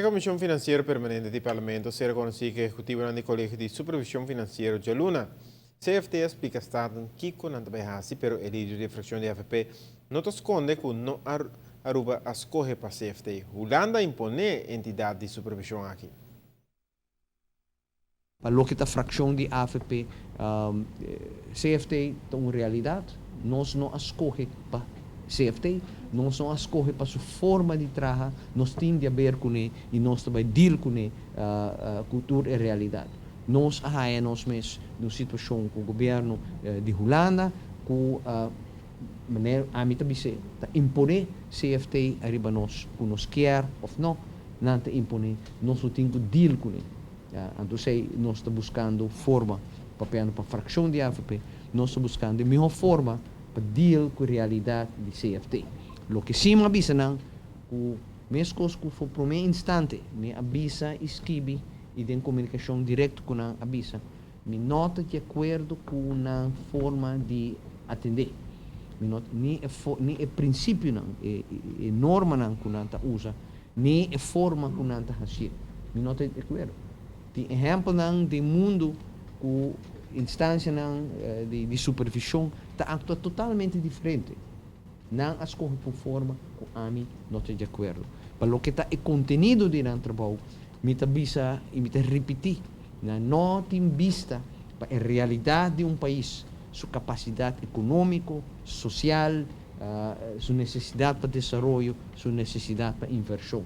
E Comision Financiero Permanente di Parlamento a ser conoci cu ehecutivonan di Colegio di Supervision Financiero djaluna. CFT a splica Staten kico nan ta bay haci, pero e lider di e fraccion di avp no ta sconde cu no Aruba a scoge pa CFT. Hulanda a impone e entidad di supervision aki. Pa loke ta fraccion di avp, CFT ta un realidad. Nos no a scoge pa CFT, nos no a scoge pa su forma di traha, nos tin di haber cune y nos ta bay deal cune cu tur e realidad. Nos a haya nos mes den un situacion cu gobierno di Hulanda cu manera ami ta bis'é ta impone CFT ariba nos cu nos kier of no, nan ta impone, nos lo tin cu deal cune. Anto esey nos ta buscando forma, papiando pa fraccion di avp, nos ta buscando e miho forma pa deal cu e realidad di CFT. Loke si mi a bisa nan cu mescos cu for prome instante mi a bisa y skibi y den comunicacion directo cu nan a bisa, mi no ta di acuerdo cu nan forma di atende. Mi no, ni e ni e principionan, e e normanan cu nan ta usa, ni e forma cu nan ta hacié. Mi no ta di acuerdo. Tin ehempelnan den mundo cu instancianan di di supervision ta actua totalmente diferente. Nan a scoge pa un forma cu ami no ta di acuerdo. Pa loke ta e contenido di nan trabou, mi ta bisa y mi ta ripiti, nan no tin bista pa e realidad di un pais, su capacidad economico, social, su necesidad pa desaroyo, su necesidad pa inversion.